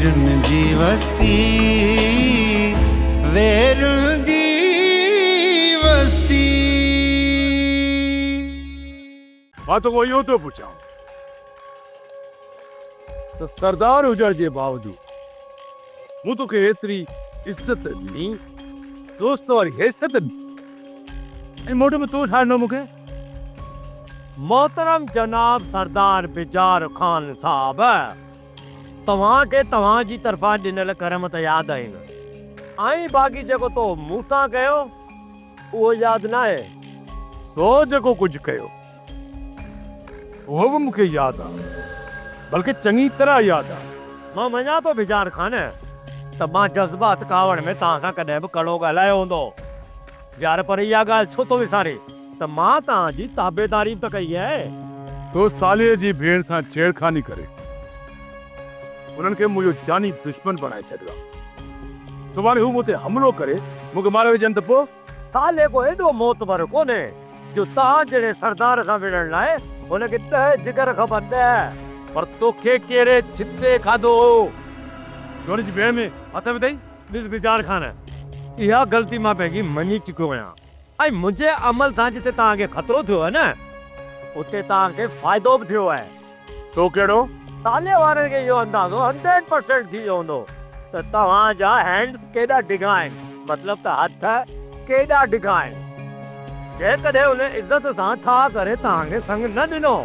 ويرن جي وستي ويرن جي وستي. مان توکان اهو ٿو پڇان ته سردار هجڻ جي باوجود مون توکي ايتري عزت ڏني، دوست واري حيثيت ڏني ۽ موٽ ۾ تو ڇا ڏنو مون کي؟ محترم جناب سردار بجار خان صاحب، توهان کي توهان جي طرفان ڏنل ڪرم ته ياد آهن ۽ باقي جيڪو تو مون سان ڪيو اهو ياد ناهي. تو جيڪو ڪجهه ڪيو اهو به مون کي ياد آ، بلڪه چڱي طرح ياد آ. مان مڃان ٿو بجار خان ته مان جذبات ڪاوڙ ۾ توهان سان ڪڏهن به ڪڙو ڳالهايو هوندو يار پر اها ڳالهه ڇو ٿو وسارين ته مان توهان جي تابعداري به ته ڪئي آهي. تو صالح جي ڀيڻ سان ڇيڙخاني ڪري انهن کي منهنجو جاني دشمن بڻائي ڇڏيو آهي. سڀاڻي هو مون تي حملو ڪري مون کي ماري وجهن ته پوء؟ صالح ڪو ايڏو معتبر ڪونهي جو توهان جهڙي سردار سان وڙهڻ لاء هن کي ڏهه جگر کپن، ڏهه. پر توکي ڪهڙي ڇتي کاڌو هو جو هن جي ڀيڻ ۾ هٿ وڌئي؟ ڏس بجار خان، اها غلطي مان پنهنجي مڃي چڪو آهيان ۽ منهنجي عمل سان جتي توهان کي خطرو ٿيو آهي نه، اتي توهان کي فائدو به ٿيو آهي. سو ڪهڙو؟ تالي وارن کي اهو اندازو هنڊريڊ پرسينٽ ٿي ويو هوندو ته توهان جا هينڊز ڪيڏا ڊگها آهن، مطلب ته هٿ ڪيڏا ڊگها آهن. جيڪڏهن ان عزت سان ٺاهه ڪري توهان کي سڱ نه ڏنو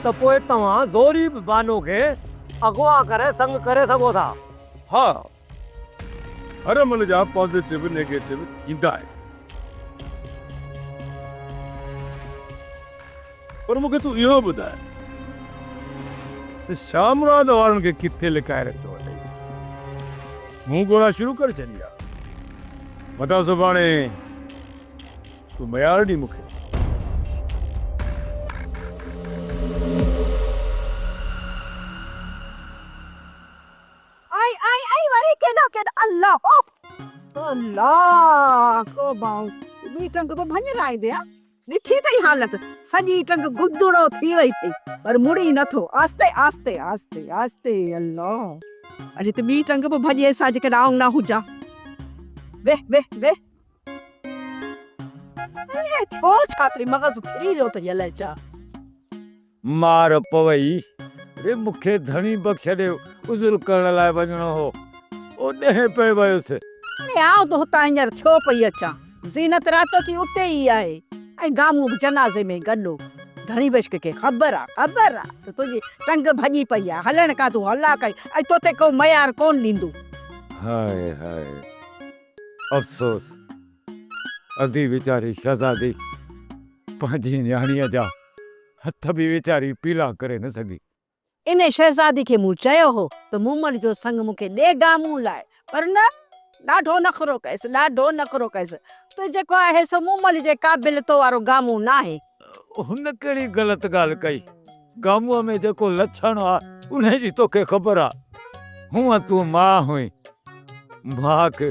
ته پوء توهان زوري به بانو کي اغوا ڪري سڱ ڪري سگهو ٿا. ها هر عمل جا پازيٽو نيگيٽو ايندا آهن پر مون کي تون اهو ٻڌاء ته شاهه مراد وارن کي ڪٿي لڪائي رکيو اٿئي؟ مون ڳولا شروع ڪري ڇڏي آهي متان سڀاڻي تون ميار ڏي مون کي. آئي آئي آئي وري ڪيڏا ڪيڏا الله او الله توبه ٻي ٽنگ به ڀڃرائيندي ها ڏٺي اٿئي حالت سڄي ٽنگ گدڙو ٿي وئي اٿئي پر مڙي نٿو آهستي آهستي آهستي آهستي الله اڄ ته ٻي ٽنگ به ڀڄيس ها جيڪڏهن آئون نه هجان ويهه ويهه ويهه الائي ٿيو ڇا اٿئي مغز ڦري ويو اٿئي الائي ڇا. مار پوئي ري مون کي ڌڻي بخش ڏي عذر ڪرڻ لاء وڃڻو هو، اوڏهين پئي ويس. هاڻي آئون به هتان هينئر ٿيو پئي اچان. زينت راتوڪي اتي ئي آهي ۽ گامون به جنازي ۾ گڏ هو. ڌڻي بخش کي خبر آ، خبر آ ته تنهنجي ٽنگ ڀڄي پئي آهي، هلڻ کان تون هلاک آهين ۽ توتي ڪو ميار ڪونه ڏيندو. هاء هاء افسوس ادي ويچاري شهزادي پنهنجي نياڻيء جا هٿ به ويچاري پيلا ڪري نه سگهي. انهيء شهزادي کي مون چيو هو ته مومل جو سڱ مون کي ڏي گامون لاء، پر نه، ڏاڍو نخرو ڪيس، ڏاڍو نخرو ڪيس ته جيڪو آهي سو مومل جي قابل تو وارو گامون ناهي. هن ڪهڙي غلط ڳالهه ڪئي؟ گامونء ۾ جيڪو لڇڻ آ، انهيء جي توکي خبر آ. هونء تون ماء هئين، ماء کي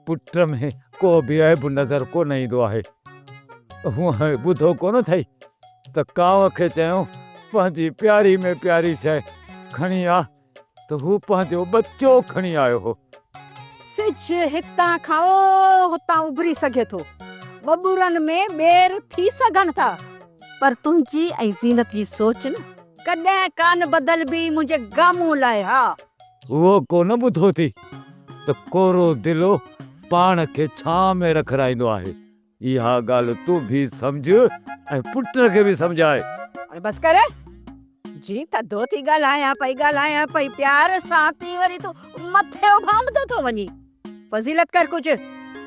پٽ ۾ ڪو به عيب نظر ڪونه ايندو آهي. هونء ٻڌو ڪونه اٿئي ته ڪانء کي چيائون پنهنجي پياري ۾ پياري شيء کڻي آ ته هو پنهنجو ٻچو کڻي آيو هو. سج هتان کان او هتان اڀري سگهي ٿو. ٻٻرن ۾ ٻير ٿي سگهن ٿا. پر تنهنجي ۽ زينت جي سوچ نه ڪڏهن ڪانه بدلبي منهنجي گامون لاء ها. اهو ڪونه ٻڌو ٿي ته ڪورو دلو پاڻ کي ڇانء ۾ رکرائيندو آهي. اها ڳالهه تون به سمجهه ۽ پٽ کي به سمجهاء. هاڻي بس ڪر. جي ٿڌو ٿي ڳالهايان پئي ڳالهايان پئي پيار سان تي وري تون مٿي اڀامندو ٿو وڃين. فضيلت ڪر ڪجهه.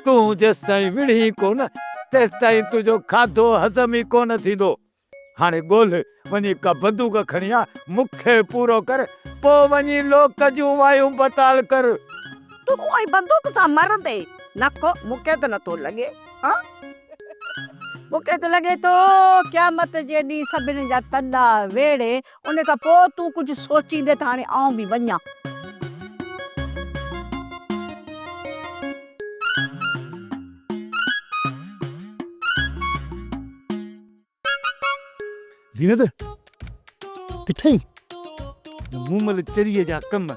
تون جيستائين وڙهين ڪونه تيستائين تنهنجو کاڌو هضم ئي ڪونه ٿيندو. هاڻي ڳولهه، وڃي ڪا بندوق کڻي آ، مون کي پورو ڪر، پوء وڃي لوڪ جون وايون بتال ڪر. تون ائين بندوق سان مرندين؟ نه ڪو، مون کي ته نٿو لڳي. ها، مون کي ته لڳي ٿو قيامت جي ڏينهن سڀني جا تڏا ويڙهي، ان کان پوء تون ڪجهه سوچيندين ته هاڻي آئون به وڃان. زينت! ڪٿي؟ مومل چريء جا ڪم.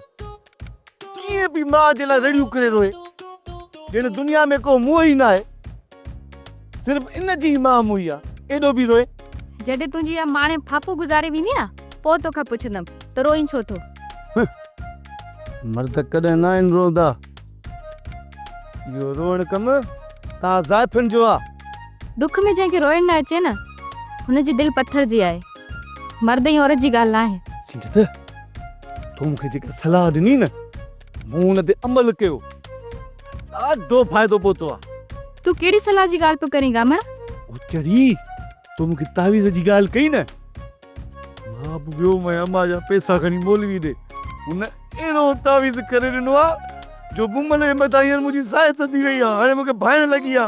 ڪيئن پئي ماء جي لاء رڙيون ڪري روئي. ڄڻ دنيا ۾ ڪو منهن ئي ناهي. صرف ان جي ئي ماء موئي آ. ايڏو به روئي. جڏهن تنهنجي اها ماڻي ڦاپو گذاري ويندي نه، پوء توکان پڇندم ته روئين ڇو ٿو؟ مرد ڪڏهن ناهن روئندا. اهو روئڻ ڪم توهان زائفن جو آ. ڏک ۾ جنهن کي روئڻ نه اچي نه، هن جي دل پٿر جي آهي. مرد ۽ عورت جي ڳالهه ناهي. سنگت، تو مون کي جيڪا صلاح ڏني نه، مون ان تي عمل ڪيو. ڏاڍو فائدو پهتو آ. تون ڪهڙي صلاح جي ڳالهه پيو ڪرين گامڻ؟ او چري، تو مون کي تعويذ جي ڳالهه ڪئي نه، مان به ويو مئي امان جا پئسا کڻي مولوي ڏي. هن اهڙو تعويذ ڪري ڏنو آ جو بمل جي مٿان هينئر منهنجي ساهه ٿڌي وئي آ. هاڻي مون کي ڀانئڻ لڳي آ.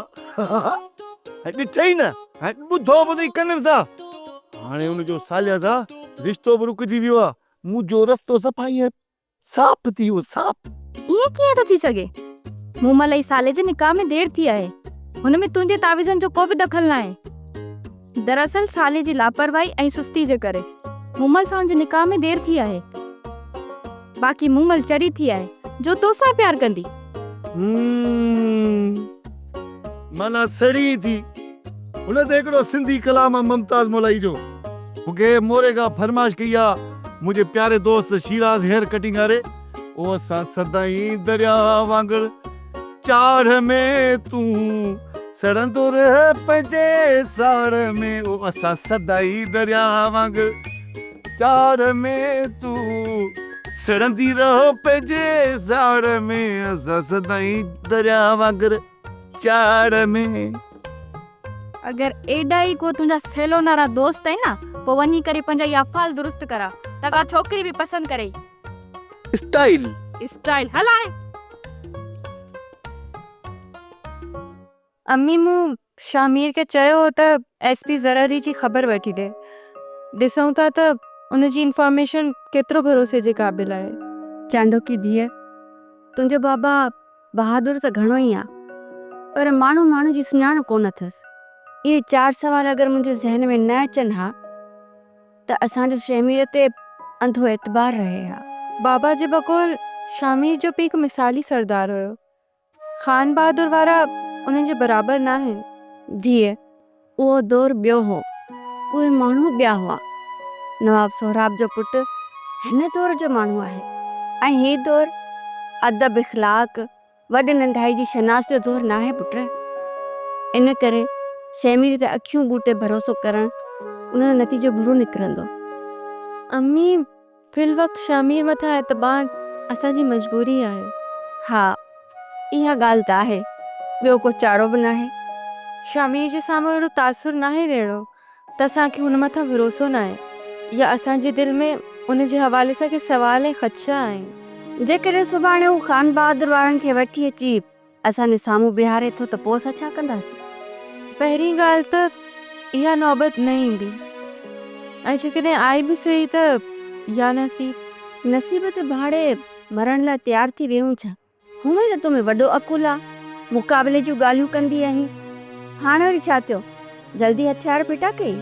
۽ ڏٺئي نه ۽ ٻڌو به اٿئي ڪنن سان. هاڻي ان جو صالحه سان رشتو به رڪجي ويو آ. منهنجو رستو صفا ائين صاف ٿي ويو صاف. ائين ڪيئن ٿو ٿي سگهي؟ مومل ۽ صالح جي نڪاح ۾ دير ٿي آهي. هن ۾ تنهنجي تعويذن جو ڪو به دخل ناهي. دراصل صالح جي لاپرواهي ۽ سستي جي ڪري مومل سان هن جي نڪاح ۾ دير ٿي آهي. باقي مومل چري ٿي آهي جو توسان پيار ڪندي. همم معنيٰ سڙي ٿي. هن تي هڪڙو سنڌي ڪلام آ ممتاز مولائي جو. مون کي موري کان فرمائش ڪئي آ منهنجي پياري دوست شيراز هيئر ڪٽنگ واري او اسان سدائين درياهه وانگر چاڙهه ۾ تون سڙندو رهه پنهنجي ساڙ ۾ او اسان سدائين درياهه وانگر چاڙهه ۾ تون سڙندي رهه پنهنجي ساڙ ۾ اسان سدائين درياهه وانگر چاڙهه ۾. اگر ايڏا ئي ڪو تنهنجا سيلونارا دوست آهن نه پوء وڃي ڪري پنهنجا اهي افعال درست ڪراء ته ڪا ڇوڪري به پسند ڪرئي. اسٽائيل. اسٽائيل هل هاڻي. امي مون شاهمير کي چيو هو ته ايس پي زراري جي خبر وٺي ڏي. ڏسون ٿا ته ان جي انفارميشن ڪيترو ڀروسي جي قابل آهي. چانڊوڪي ڌيء، تنهنجو بابا بهادر ته گهڻو ئي آ، پر ماڻهو ماڻهو جي سڃاڻ ڪونه اٿس. اهي چار سوال اگر منهنجي ذهن ۾ نه اچن ها ته اسان جو شهمير تي انڌو اعتبار رهي ها. بابا جي بقول شهمير جو پيء هڪ مثالي سردار هيو. خان بهادر وارا انهن جي برابر ناهن. ڌيء، اهو دور ٻيو هو، اهي ماڻهو ٻيا هئا. نواب سهراب جو پٽ هن دور جو ماڻهو آهي ۽ هي دور ادب اخلاق، وڏ ننڍائي جي شناس جو دور ناهي پٽ. ان ڪري شهمير تي اکيون ٻوٽي ڀروسو ڪرڻ ان جو نتيجو برو نڪرندو. امي، في الوقت شهمير مٿان اعتبار اسان جي مجبوري آهي. ها اها ڳالهه ته آهي، ٻيو ڪو چارو به ناهي. شهمير جي سامهون اهڙو تاثر ناهي ڏيڻو ته اسان کي هن مٿان ڀروسو ناهي يا اسان جي دل ۾ ان جي حوالي سان ڪي سوال ۽ خدشا آهن. جيڪڏهن سڀاڻي هو خان بهادر وارن کي وٺي اچي اسان جي سامهون بيهاري ٿو ته پوء اسان ڇا ڪنداسين؟ پهرين ڳالهه ته اها نوبت نه ايندي ۽ جيڪڏهن آئي به سهي ته يا نصيب. نصيب تي ڀاڙي مرڻ لاء تيار ٿي ويهون ڇا؟ هونئن ته تو ۾ وڏو عقل آ، مقابلي جون ڳالهيون ڪندي آهين. هاڻ وري ڇا ٿيو؟ جلدي هٿيار ڦٽا ڪيئي؟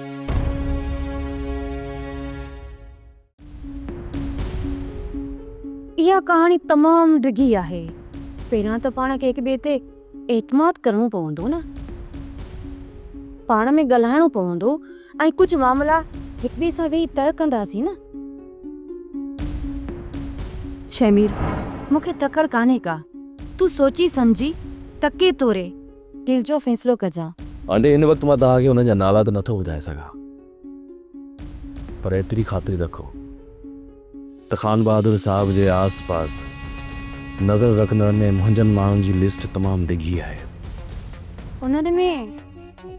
اها ڪهاڻي تمام ڊگهي آهي. پهريان ته پاڻ کي هڪ ٻئي تي اعتماد ڪرڻو پوندو نه. پاڻ ۾ ڳالهائڻو پوندو ۽ ڪجهه معاملا هڪ ٻئي سان ويهي طئه ڪنداسين نه. شهمير، مون کي تڪڙ ڪانهي ڪا. تون سوچي سمجهي، تڪي توري، دل جو فيصلو ڪجان. آنٽي، هن وقت مان توهان کي انهن جا نالا ته نٿو ٻڌائي سگهان. پر ايتري خاطري رکو ته خان بهادر صاحب جي آس پاس نظر رکندڙن ۾ منهنجن ماڻهن جي لسٽ تمام ڊگهي آهي. انهن ۾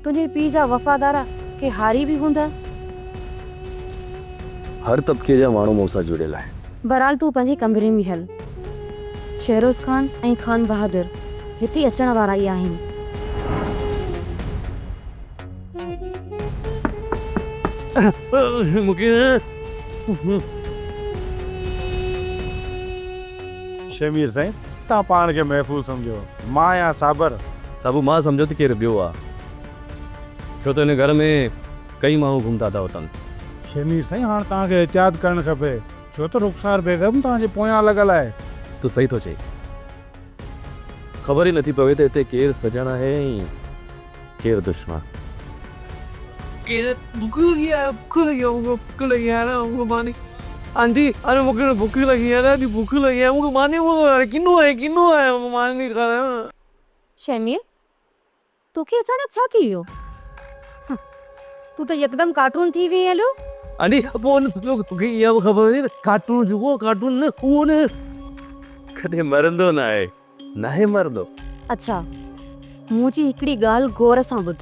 تنهنجي پيء جا وفادار ڪي هاري به هوندا. هر طبقي جا ماڻهو مون سان جڙيل آهن. بهرحال تون پنهنجي ڪمري ۾ هل. شهروز خان ۽ خان بهادر هتي اچڻ وارا ئي آهن. شهمير سائين توهان پاڻ کي محفوظ سمجهو مان آهيان صابر. صابو مان سمجهو ته ڪير ٻيو آ ڇو ته هن گهر ۾ ڪئي ماڻهو گهمندا ٿا وتن. شهمير سائين هاڻ توهان کي احتياط ڪرڻ کپي ڇو ته رخسار بيگم توهان جي پويان لڳل آهي. تون صحيح ٿو چئين. خبر ئي نٿي پوي ته هتي ڪير سڄڻ آهي ۽ ڪير دشمن. ڪير بک لڳي آهي بک لڳي آهي مونکي بک لڳي آهي نه مونکي ماني آنٽي اري مونکي نه بک لڳي آهي ڏاڍي بک لڳي آهي مونکي ماني موڪليو يار ڪنو آهي ڪنو آهي مونکي ماني کارايو نه. شهمير توکي اچانڪ ڇا ٿي ويو؟ هه تون ته يڪدم ڪارٽون ٿي وئين هليو. آنٽي پوء توکي اها به خبر هجي ته ڪارٽون جيڪو ڪارٽون نه اهو نه. ڪڏهن مرندو ناهي. ناهي مرندو. اڇا منهنجي هڪڙي ڳالهه غور سان ٻڌ.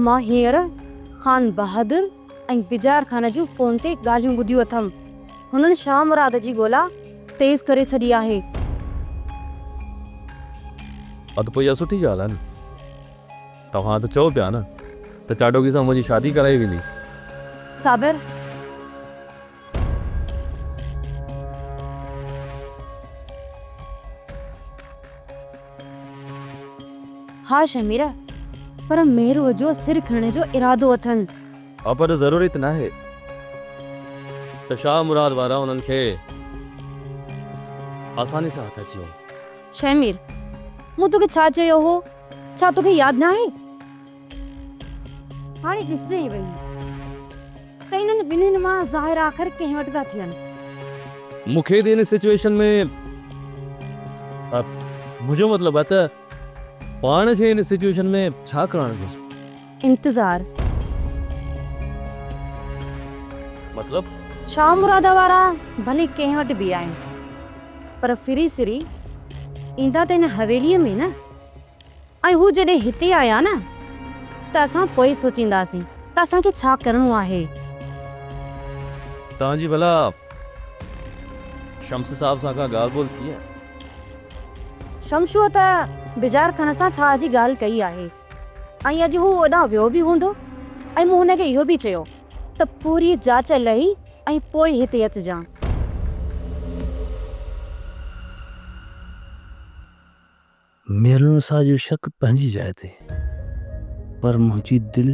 مان هينئر خان بهادر ۽ بجار خان جون فون تي ڳالهيون ٻڌيون اٿم. هنن شاهه مراد جي ڳولا تيز ڪري ڇڏي آهي. ها ته پوء اها سٺي ڳالهه آهي نه. توهان ته چئو پيا نه ته چاڊوڪي سان منهنجي شادي ڪرائي ويندي. صابر! ها شميره، پر ميروء جو سر کڻڻ جو ارادو اٿن. ها پر ضروري ته ناهي ته شاهه مراد وارا انهن کي آساني سان هٿ اچي وڃن. شهمير، مون توکي ڇا چيو هو، ڇا توکي ياد ناهي؟ هاڻي ڏسجي ئي ويهي ته انهن ٻنهين مان ظاهر آخر ڪنهن وٽ ٿا ٿين. مون کي ته ان سچوئيشن ۾ منهنجو مطلب آهي ته پاڻ کي ان سچوئيشن ۾ ڇا ڪرڻ گهرجي؟ انتظار. مطلب؟ شاهه مراد وارا ڀلي ڪنهن وٽ به آهن پر ڦري سري ايندا ته هن حويليء ۾ نه. ۽ هو جڏهن هتي آيا نه ته اسان پوء سوچينداسين ته اسان کي ڇا ڪرڻو آهي. توهان جي ڀلا شمس صاحب سان ڪا ڳالهه ٻولهه ٿي آهي؟ شمشوء ته بجار خان سان ٺاهه جي ڳالهه ڪئي آهي ۽ اڄ هو اوڏانهن ويو به هوندو ۽ مون هن کي اهو به چيو ته پوري جاچ لهي ۽ پوء هتي اچجان. مهرالنساء جو شڪ پنهنجي جاء تي پر منهنجي دل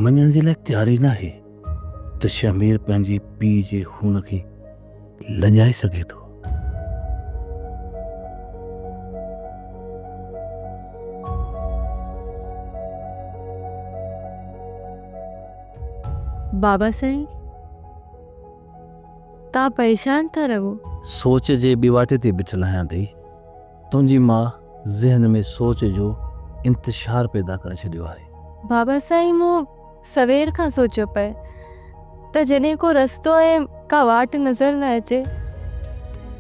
مڃڻ جي لاء تيار ئي ناهي ته شهمير پنهنجي پيء جي خون کي لڃائي سگهي ٿو. بابا سائين! توهان پريشان ٿا رهو. سوچ جي ٻيواٽي تي بيٺل آهيان ڌيء. تنهنجي ماء ذهن ۾ سوچ جو انتشار پيدا ڪري ڇڏيو آهي. بابا سائين مون سوير کان سوچيو پئي ته جڏهن ڪو رستو ۽ ڪا واٽ نظر نه اچي،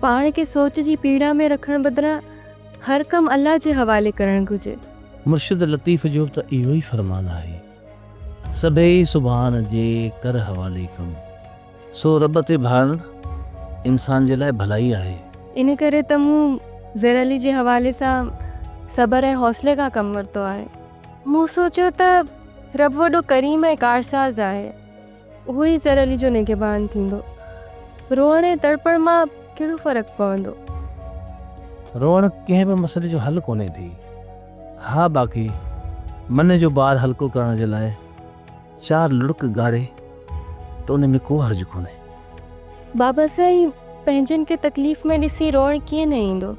پاڻ کي سوچ جي پيڙا ۾ رکڻ بدران هر ڪم الله جي حوالي ڪرڻ گهرجي. مرشد لطيف جو به ته اهو ئي فرمان آهي. سڀيئي سبحان جي ڪر حوالي ڪم. سو رب تي ڀاڙڻ انسان جي لاء ڀلائي آهي. ان ڪري ته مون زر علي جي حوالي سان صبر ۽ حوصلي کان ڪم ورتو آهي. مون سوچيو ته رب وڏو ڪريم ۽ ڪارساز آهي. اهو ئي زر علي جو نگهبان ٿيندو. روئڻ ۽ تڙپڻ مان ڪهڙو فرق پوندو؟ روئڻ ڪنهن به مسئلي جو حل ڪونهي ڌيء. ها باقي من جو بار هلڪو ڪرڻ جي لاء چار لڙڪ ڳاڙي ته ان ۾ ڪو حرج ڪونهي. بابا سائين پنهنجن کي تڪليف ۾ ڏسي روئڻ ڪيئن نه ايندو.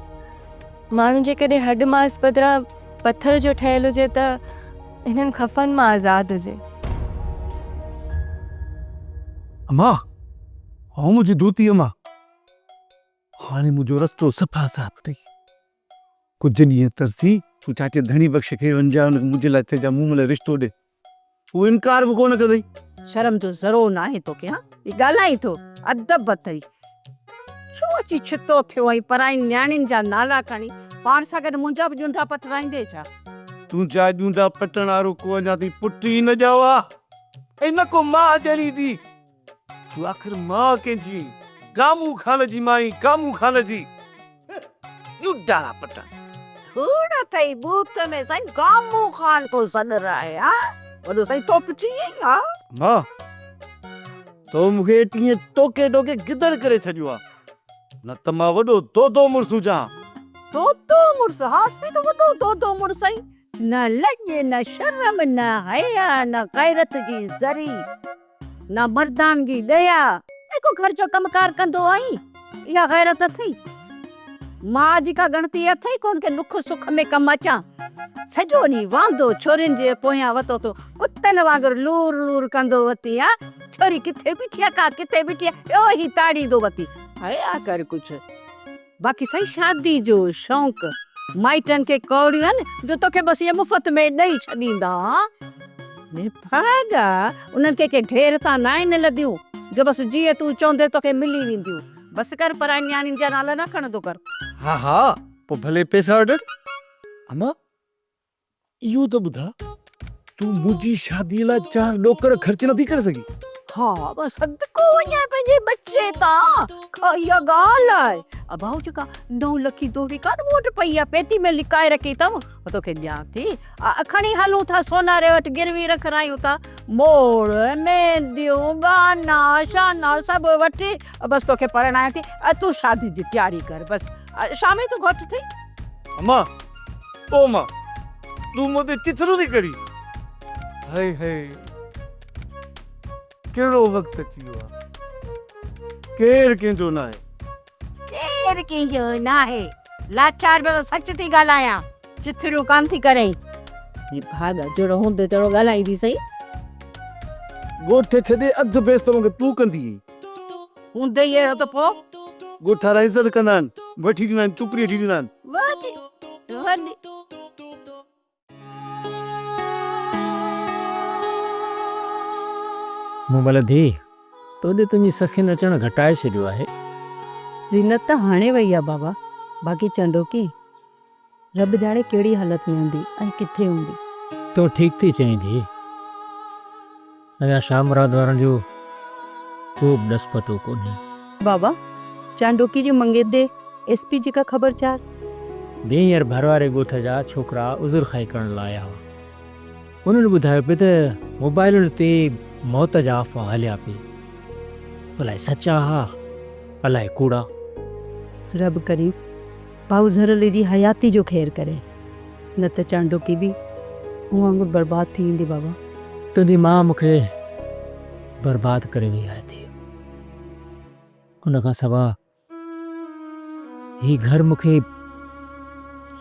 ماڻهو جيڪڏهن هڏ ماس بدران پٿر جو ٺهيل هجي ته هنن خفن مان آزاد هجي. امان، او منهنجي دوتي امان، هاڻي منهنجو رستو صفا صاف اٿئي. ڪجهه ڏينهن ترسي تون چاچي ڌڻي بخش کي وڃجانء ان کي منهنجي لاء چئجانء مون مهل رشتو ڏي. هو انڪار به ڪونه ڪندئي. شرم جو ذرو ناهي توکي هان؟ هي ڳالهائين ٿو، ادب اٿئي. ڇو اچي ڇتو ٿيو آهين پراين نياڻين جا نالا کڻي پاڻ سان گڏ منهنجا به ڄونڊا پٽرائيندين ڇا؟ تنهنجا ڄونڊا پٽڻ وارو ڪو اڃا تائين پٽ ئي نه ڄائو آ ۽ نه ڪو ماء ڄڻي ٿي. تون آخر ماء ڪنهن جي آهين؟ گامون خان جي ماء آهين، گامون خان جي. ڄونڊا پٽڻ. ڌوڙ اٿئي ٻوٿ ۾ سائين گامون خان ٿو سڏرائي ها وڏو سائين تو پٽي آهين ها. ماء تو مون کي ائين ٽوڪي ٽوڪي گدڙ ڪري ڇڏيو آ نه ته مان وڏو دودو مڙس هجان ها. دودو مڙس ها سائين تون وڏو دودو مڙس آهين نه لڄ نه شرم نه حيا نه غيرت جي ذري نه مردانگي ڏيا ۽ ڪو گهر جو ڪم ڪار ڪندو آهين اها غيرت اٿئي. ماء جي ڪا ڳڻتي اٿئي ڪونه ڪي ڏک سک ۾ ڪم اچان. سڄو ڏينهن واندو ڇورين جي پويان وتو ٿو ڪتن وانگر لور لور ڪندو وتين ها. ڇوري ڪٿي بيٺي آ ڪا ڪٿي بيٺي آ اهو ئي تاڙيندو وتين. حيا ڪر ڪجهه. باقي سائين شادي جو شونق مائٽن کي ڪوڙيون آهن جو توکي بس ائين مفت ۾ ڏئي ڇڏيندا ها. نڀاڳا انهن کي ڪي ڍير تان ناهن لڌيون جو بس جيئن تون چوندين توکي ملي وينديون. بس ڪر پرائين نياڻين جا نالا نه کڻندو ڪر. ها ها پوء ڀلي پئسا وٺن. اما اهو ته ٻڌاء تون منهنجي شاديء لاء چار ڏوڪڙ خرچ نٿي ڪري سگهين؟ ها بس صدقو وڃان پنهنجي ٻچي تان ڪا اها ڳالهه آهي. ابا هو جيڪا نو لکي دوهڙي ڪانه مون وٽ پئي آهي پيتي ۾ لڪائي رکي اٿم اها توکي ڏيان ٿي. کڻي هلون ٿا سوناري وٽ گروي رکرايون ٿا. موڙ، مينديون، گانا شانا سڀ وٺي بس توکي پرڻايان ٿي. تون شادي جي تياري ڪر بس. شامي تون گهوٽ ٿي. امان او امان تون مون تي چٿرون ٿي ڪرين. هائي هائي ڪهڙو وقت اچي ويو آهي. ڪير ڪنهن جو ناهي. ڪير ڪنهن جو ناهي. لاچار به سچ ٿي ڳالهايان. چٿريون ڪانه ٿي ڪرين. هي ڀاڳ جهڙو هوندي تهڙو ڳالهائيندي سهي. ڳوٺ ڇڏي اڌ بيس ته مونکي تون ڪندي هئين. هوندي ئي اهڙو ته پوء. ڳوٺ وارا عزت ڪندا آهن. وٺي ڏيندا آهن، چوپڙي وٺي ڏيندا آهن. وڏي وڏي. مون ڀلا ڌيء، تو ڏي تنهنجي سخين اچڻ گهٽائي ڇڏيو آهي. زينت ته هاڻي وئي آ بابا، باقي چنڊوڪي رب ڄاڻي ڪهڙي حالت ۾ هوندي ۽ ڪٿي هوندي. تون ٺيڪ ٿي چئين ڌيء. اڃا شاهه مراد وارن جو ڪو به ڏس پتو ڪونهي. بابا، چانڊوڪي جي مڱيندي ايس پي جي ڪا خبر چار؟ ڌيء هينئر ڀر واري ڳوٺ جا ڇوڪرا عذرخواهي ڪرڻ لاء آيا هئا. انهن ٻڌايو پئي ته موبائلن تي موت جا افواهه هليا پئي. الائي سچا ها، الائي ڪوڙا. رب ڪريم ڀائو زھر علي جي حياتي جو خير ڪري نه ته چانڊوڪي به مون وانگر برباد ٿي ويندي بابا. تنهنجي ماء مون کي برباد ڪري وئي آهي ڌيء. ان کان سوا هي گهر مون کي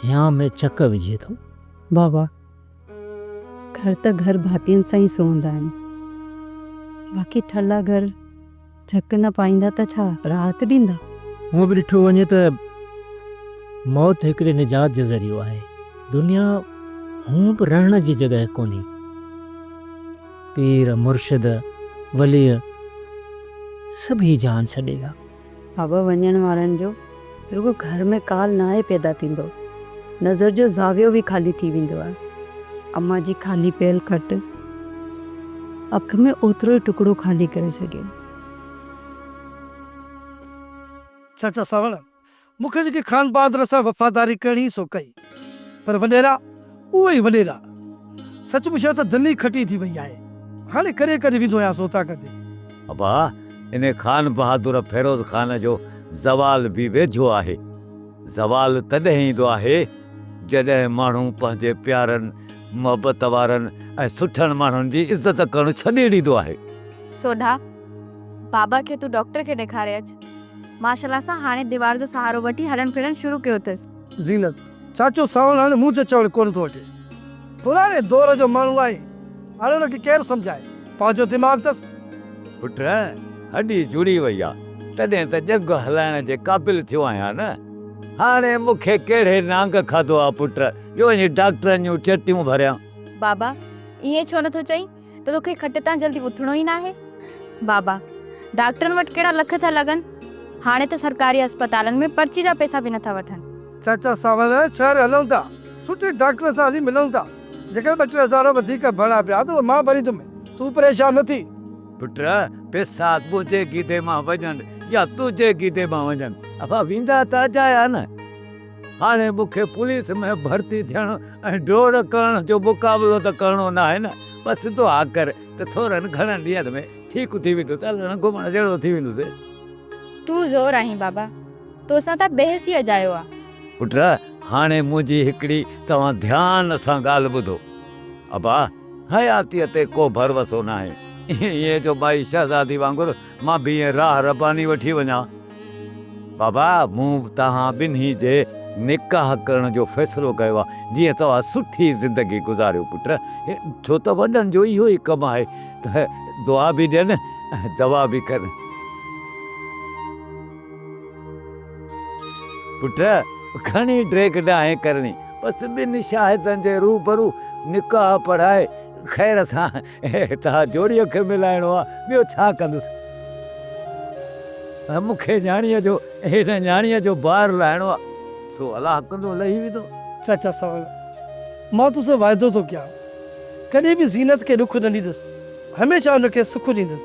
هيانء ۾ چڪ وجهي ٿو. بابا گهر ته گهر ڀاتين سان ئي سونهندا آهن. باقي ٺلها گهر جهڪ نه پائيندا ته ڇا راحت ڏيندا؟ هونء به ڏٺو وڃي ته موت هڪڙي نجات جو ذريعو آهي. دنيا هونء به رهڻ جي جڳهه ڪونهي. پير، مرشد، وليء سڀ هي جهان ڇڏي ويا. بابا وڃڻ وارن جو رڳو گهر ۾ ڪال ناهي پيدا ٿيندو، نظر جو زاويو به خالي ٿي ويندو آهي. امان جي خالي پيل کٽ اک ۾ اوترو ئي ٽڪڙو خالي ڪري ڇڏيو. چاچا سانوڻ، مون کي جيڪي خان بهادر سان وفاداري ڪرڻي هئي سو ڪئي، پر وڏيرا اهي ئي وڏيرا. سچ پڇان ته دل ئي کٽي ٿي وئي آهي. هاڻي ڪڏهن ڪڏهن ويندو آهيان سو اتان ڪندي. ابا، انهي خان بهادر فيروز خان جو زوال به ويجهو آهي. زوال تڏهن ايندو آهي، جڏهن ماڻهو پنهنجي پيارن، محبت وارن ۽ سٺن ماڻهن جي عزت ڪرڻ ڇڏي ڏيندو آهي. سوڍا، بابا کي تون ڊاڪٽر کي ڏيکاري اچ. ماشاءالله سان هاڻي ديوار جو سهارو وٺي هلڻ ڦرڻ شروع ڪيو اٿس. زينت، چاچو سانوڻ هاڻي منهنجو چوڻ ڪونه ٿو هٽي. پراڻي دور جو ماڻهو آهي، هاڻي ان کي ڪير سمجهائي. پنهنجو دماغ اٿس. پٽ، هڏي جڙي وئي آ، تڏهن ته ڄنگهه هلائڻ جي قابل ٿيو آهيان نه. هاڻي مون کي ڪهڙي نانگ کاڌو آ پٽ، جو وڃي ڊاڪٽرن جون چٽيون ڀريان. بابا، ائين ڇو نٿو چئين ته توکي کٽ تان جلدي اٿڻو ئي ناهي. بابا، ڊاڪٽرن وٽ ڪهڙا لک ٿا لڳن، هاڻي ته سرڪاري اسپتالن ۾ پرچي جا پئسا به نٿا وٺن. چاچا سانوڻ، شهر هلون ٿا، سٺي ڊاڪٽر سان هلي ملون ٿا. جيڪڏهن ٻه ٽي هزار وڌيڪ ڀرڻا پيا ته اهي مان ڀريندم، تون پريشان نه ٿي. پٽ، پئسا منهنجي گيدي مان وڃن يا تنهنجي گيدي مان وڃن، ابا ويندا ته اجايا نه. هاڻي مون کي پوليس ۾ ڀرتي ٿيڻ ۽ ڊوڙ ڪرڻ جو مقابلو ته ڪرڻو ناهي نه. بس دعا ڪر ته ٿورن گهڻن ڏينهن ۾ ٺيڪ ٿي ويندس، هلڻ گهمڻ جهڙو ٿي ويندس. تون زور آهين بابا، توسان ته بحث ئي اجايو آ. پٽ، هاڻي منهنجي هڪڙي توهان ڌيان سان ڳالهه ٻڌو. ابا، حياتيء تي ڪو ڀروسو ناهي. ائين جو مائي شهزادي وانگر مان به ائين راهه رباني وٺي وڃان. بابا مون توهان ٻنهي جي نڪاح ڪرڻ جو فيصلو ڪيو آهي، جيئن توهان سٺي زندگي گذاريو پٽ، ڇو ته وڏن جو اهو ئي ڪم آهي ته دعا به ڏين ۽ دوا به ڪن. پٽ گهڻي ڊيگهه ناهي ڪرڻي، بس ٻن شاهدن جي روبرو نڪاح پڙهائي خير سان توهان جوڙيء کي ملائڻو آ، ٻيو ڇا ڪندس؟ مون کي نياڻيء جو هن نياڻيء جو بار لاهڻو آ، سو الله ڪندو لهي ويندو. چاچا سانوڻ، مان توسان واعدو ٿو ڪيان، ڪڏهن به زينت کي ڏک نه ڏيندس، هميشه ان کي سک ڏيندس،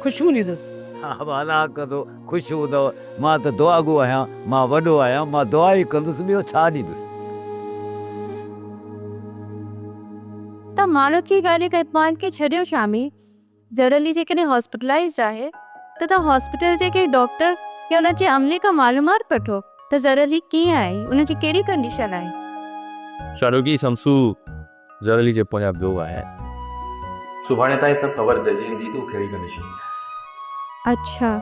خوشيون ڏيندس. ها الله ڪندو خوش هوندؤ، مان ته دعاگو آهيان، مان وڏو آهيان، مان دعا ئي ڪندس، ٻيو ڇا ڏيندس. ته ماڻهو جي ڳالهه ڪري پاڻ کي ڇڏيو شامي زھر علي جيڪڏهن هاسپيٽلائيزڊ آهي ته توهان هاسپيٽل جي ڪنهن ڊاڪٽر يا ان جي عملي کان معلومات وٺو ته زھر علي ڪيئن آهي ان جي ڪهڙي ڪنڊيشن آهي. شاروقي شمسو زھر علي جي پويان پيو آهي. سڀاڻي تائين سڀ خبر پئجي ويندي ته هو ڪهڙي ڪنڊيشن ۾ آهي. اڇا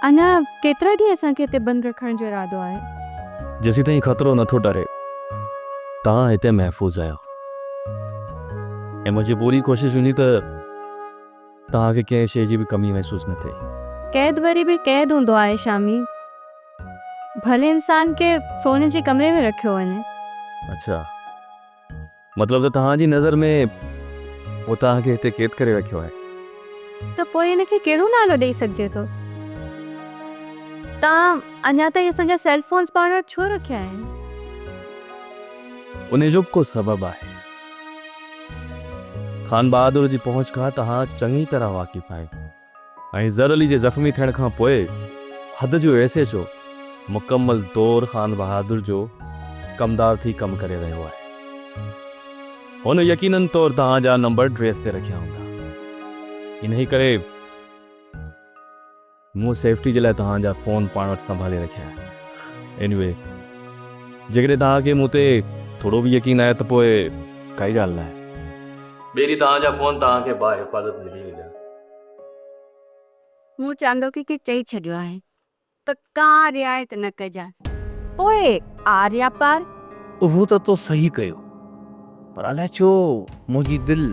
اڃا ڪيترا ڏينهن اسان کي هتي بند رکڻ جو ارادو آهي؟ جيسيتائين خطرو نٿو ٽري، توهان هتي محفوظ آهيو ۽ منهنجي پوري ڪوشش هوندي ته توهان کي ڪنهن شيء جي به ڪمي محسوس نه ٿئي. قيد وري به قيد هوندو آهي شامي. ڀلي انسان کي سون جي ڪمري ۾ رکيو وڃي. اڇا. مطلب ته توهان جي نظر ۾ مون توهان کي هتي قيد ڪري رکيو آهي. ته پوء ان کي ڪهڙو نالو ڏئي سگهجي ٿو؟ توهان اڃا تائين اسان جا سيل فونز پاڻ وٽ ڇو رکيا آهن؟ انهي جو به ڪو سبب آهي. خان بهادر جي پهچ کان توهان چڱي طرح واقف آهيو. ۽ زر علي جي زخمي ٿيڻ کان پوء حد جو ايس ايڇ او مڪمل طور خان بهادر جو ڪمدار ٿي ڪم ڪري رهيو آهي. هن يقينن طور توهان جا نمبر ٽريس تي رکيا هوندا. انهي ڪري مون سيفٽي جي لاء توهان جا فون پاڻ وٽ سنڀالي رکيا آهن. ايني وي جيڪڏهن توهان کي مون تي ٿورو به يقين آهي ته پوء ڪائي ڳالهه ناهي. ٻئي ڏينهن توهان جا فون توهان کي باحفاظت ملي ويندا. مون چانڊوڪي کي چئي ڇڏيو آهي ته ڪا رعايت نه ڪجان. پوء آر يا پار. اهو ته تو صحيح ڪيو، پر الائي ڇو منهنجي دل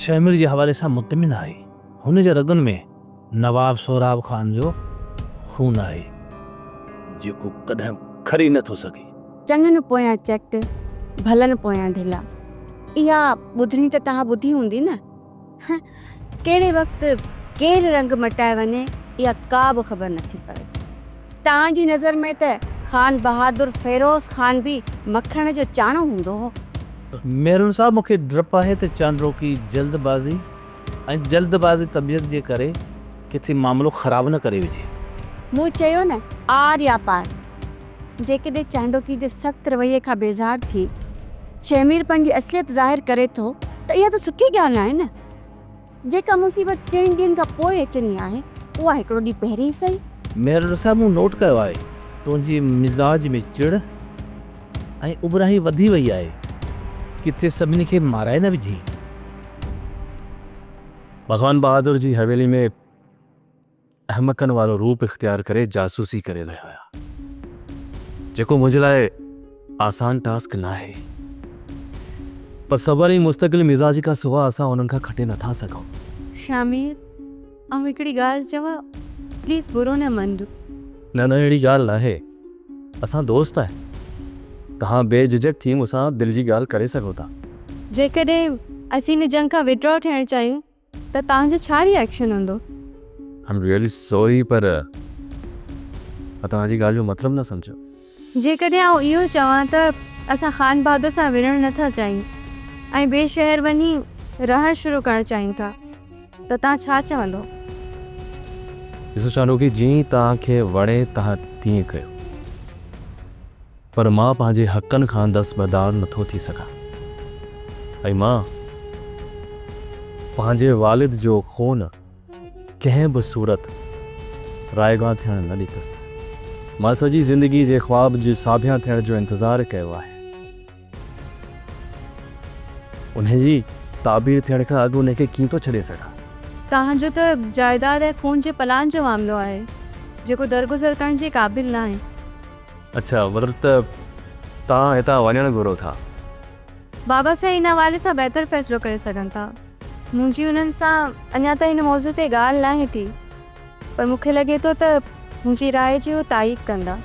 شهمير جي حوالي سان مطمئن آهي. هن جي رڳن ۾ نواب سهراب خان جو خون آهي، جيڪو ڪڏهن به کري نه ٿو سگهي. چڱن پويان چٽ، ڀلن پويان ڍلا. اها ٻڌڻي ته توهان ٻڌي هوندي نه؟ ڪهڙي وقت ڪير رنگ مٽائي وڃي اها ڪا به خبر نٿي پوي. توهان جي نظر ۾ ته خان بهادر فيروز خان به مکڻ جو چاڻو هوندو هو. ميرن صاحب مون کي ڊپ آهي ته چانڊوڪي جلد بازي ۽ جلد بازي طبيعت جي ڪري ڪٿي معاملو خراب نه ڪري وجهي. مون چيو نه آر يا پار. جيڪڏهن چانڊوڪي جي سخت رويي کان بيزار ٿي شهمير پنهنجي اصليت ظاهر ڪري ٿو ته اها ته سٺي ڳالهه آهي نه. جيڪا مصيبت چئن ڏينهن کان پوء اچڻي آهي اها هڪڙو ڏينهن پهرين ئي سهي. مهرالنساء مون نوٽ ڪيو آهي تنهنجي مزاج ۾ چڙ ۽ اٻهرائي وڌي وئي آهي. ڪٿي سڀني کي مارائي نه وجهين. ڀڳوان بهادر جي حويلي ۾ احمقن وارو روپ اختيار ڪري جاسوسي ڪري رهيو آهيان، جيڪو منهنجي لاء آسان ٽاسڪ ناهي. پر صبر ۽ مستقل مزاجي کان سواء اسان انهن کان کٽي نٿا سگهون. شامير، آئون هڪڙي ڳالهه چوان، پليز برو نه مڃجو. نه نه اهڙي ڳالهه ناهي، اسان دوست آهيون، توهان بي جهجهڪ ٿي مون سان دل جي ڳالهه ڪري سگهو ٿا. جيڪڏهن اسين هن جنگ کان وڊرا ٿيڻ چاهيون ته توهان جو ڇا ري ايڪشن هوندو؟ I'm really sorry پر مان توهان جي ڳالهه جو مطلب نه سمجهيو. جيڪڏهن آئون اهو چوان ته اسان خان بهادر سان وڙهڻ نه ٿا چاهيون ۽ ٻئي شهر وڃي رهڻ شروع ڪرڻ چاهيون ٿا ته توهان ڇا چوندو؟ ڏسو چانڊوڪي جيئن توهان کي وڻي توهان تيئن ڪيو پر مان پنهنجي حقن کان دستبردار نٿو ٿي سگهان ۽ مان پنهنجي والد جو خون ڪنهن به صورت رائيگان ٿيڻ نه ڏيندس. مان سڄي زندگي جي خواب جي ساڀيان ٿيڻ جو انتظار ڪيو آهي. انهي جي تعبير ٿيڻ کان اڳ انهي کي ڪيئن ٿو ڇڏي سگهان؟ توهان جو ته جائيداد ۽ خون جي پلان جو معاملو آهي. جيڪو درگذر ڪرڻ جي قابل ناهي. اڇا مطلب ته توهان هتان وڃڻ گهرو ٿا. بابا سائين ان حوالي سان بهتر فيصلو ڪري سگهن ٿا. منهنجي انهن سان اڃا تائين ان موضوع تي ڳالهه ناهي ٿي پر مون کي لڳي ٿو ته منهنجي راء جي هو تائيد ڪندا.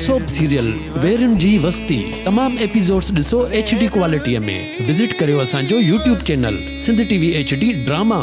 سوپ سيريل ويرين جي وستي تمام ايپيسوڊس ڏسو ايڇ ڊي ڪوالٽي ۾ وزٽ ڪريو اسان جو YouTube channel Sindh T V H D drama.